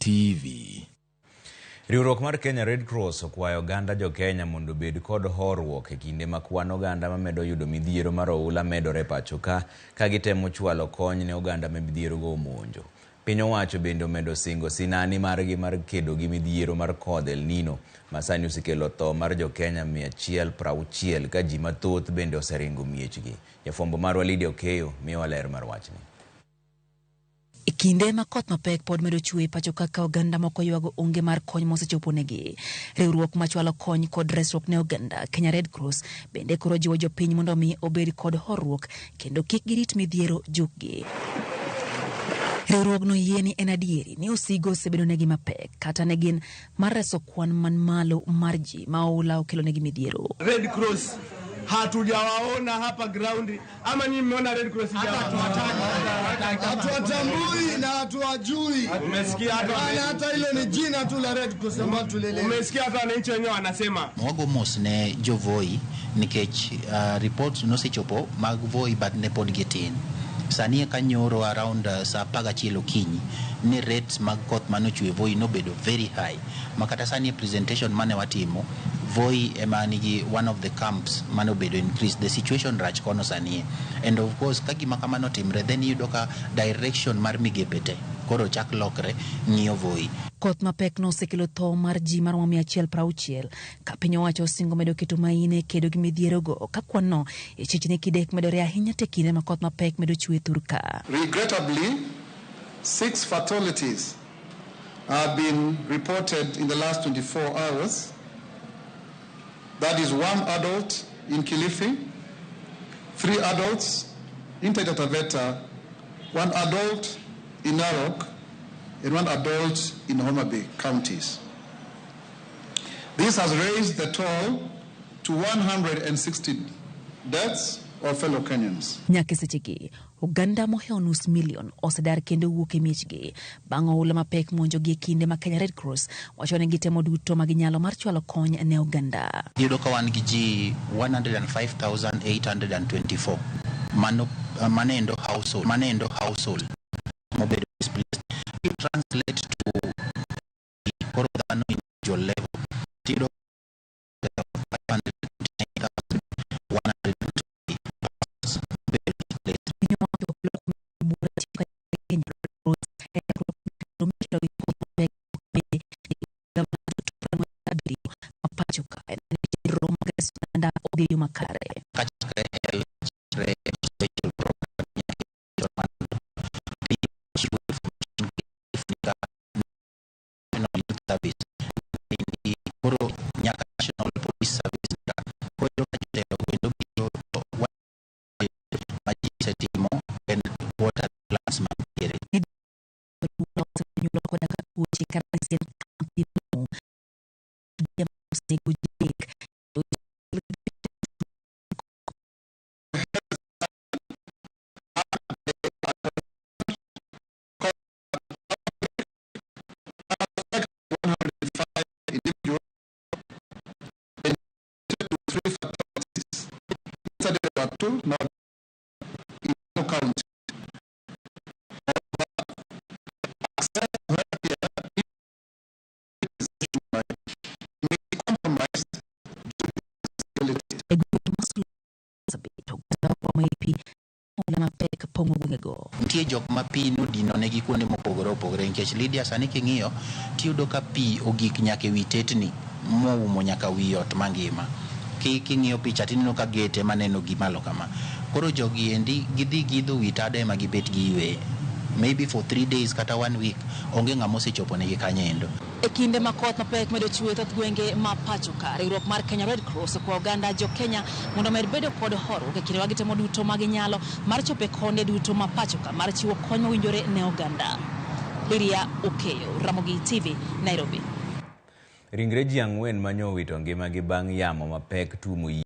TV. Riwruok mar Kenya Red Cross okwayo oganda jo-Kenya mondo obed kod horuok e kinde ma kwan oganda mamedo yudo midhiero mar oula medore e pacho ka, ka gitemo chwalo kony ne oganda ma midhierogo omonjo. Piny owacho bende omedo singo sinani margi mar kedo gi midhiero mar kodh El Nino ma sani osekelo tho mar jo-Kenya 160 ka ji mathoth bende oseringo miechgi. Jafwambo marwa Lydia Okeyo miyowa ler mar wachni. E kinde ma koth mapek pod medo chwe e pacho ka ka oganda moko ywago onge mar kony mosechoponegi. Riwruok machwalo kony kod resruok ne oganda, Kenya Red Cross, bende koro jiwo jopiny mondo mi obed kod horuok kendo kik girit midhiero jukgi. Riwruogno yie ni en adieri ni osigo osebedonegi mapek kata ne gin mar reso kwan man malo mar ji ma oula okelonegi midhiero. Red Cross hatujawaona hapa ground, ama nyinyi mmeona Red Cross? Hatuwatambui na hatuwajui. Umesikia hata Maana hata hilo ni jina tu la Red Cross ambalo tulielewa. Umesikia hata wananchi wenyewe wanasema. Wago mos ne jo Voi nikech reports nosechopo mag Voi but ne pod gitin. Sani eka nyoro around saa 11 okinyi ni rates mag koth manochwe Voi nobedo very high. Ma kata sani e presentation mane watimo, Voi ema nigi one of the camps manobedo increased. The situation rach kono sani. And of course ka gima kamano timre, then iyudo ka direction mar migepe te koro chak lokre ng'iyo Voi. Koth mapek nosekelo tho mar ji maromo 160 ka piny owacho osingo medo keto maine kedo gi midhierogo ka kwan no e chechni kidek medore ahinya te kinde ma koth mapek medo chwe thurka. Regrettably, 6 fatalities have been reported in the last 24 hours. That is 1 adult in Kilifi, 3 adults in Taita Taveta, 1 adult in Narok, and 1 adult in Homa Bay counties. This has raised the toll to 160 deaths of fellow Kenyans. Nyaka sechegi, oganda mohewo nus milion osedar kendo wuok e miechgi bang' oula mapek monjogi e kinde ma Kenya Red Cross wacho ni gitemo duto ma ginyalo mar chwalo kony ne oganda. Iyudo ka wan gi ji 105,824 mano, manendo household, manendo household mobedo displaced. It translate to koro dhano individual level. Tiyudo 529,120 persons mobedo displaced. Piny owacho okelo bura tiyo ka Kenya Red Cross e chakruok mikelo gi koth mapek bende 47 ma pacho ka en chenro mag reso oganda odhi e yo makare. Kachakre health, chakre social program, nyaka National Youth Service, koro nyaka National Police Service, koro iyudo ka jotelo kendo biro to ma ji osetimo and what are the plans mantiere. Nyuolo koda ka tuoche kata kampi osenego ji adek. Individuals and 3 fatalities. Yesterday there were 2, now in no county. Access to healthcare may be compromised due to disability. E gwenge ma Marsabit, oganda okwamo e pi oula mapek pong'o gwengego. Nitie jok ma pi nodinonegi kuonde mopogore opogore nikech Lydia sani king'iyo tiyudo ka pi ogik nyaka ewi tetni moumo nyaka wi ot mangima. King'iyo picha tineno ka gate ema neno gi malo kama. Koro jogi endi gidhi giidho wi tado ema gibet giyueye. Maybe for 3 days kata 1 week onge ng'ama osechopo negi kanyo endo. E kinde ma koth mapek medo chwe thoth gwenge ma pacho ka, riwruok mar Kenya Red Cross okwayo oganda jo Kenya mondo omed bedo kod horuok e kinde ma gitemo duto ma ginyalo mar chopo e konde duto ma pacho ka mar chiwo kony mowinjore ne oganda. Lydia Okeyo, Ramogi TV, Nairobi. Ringre ji 4 manyo owito ngimagi bang' yamo mapek tuomo yie.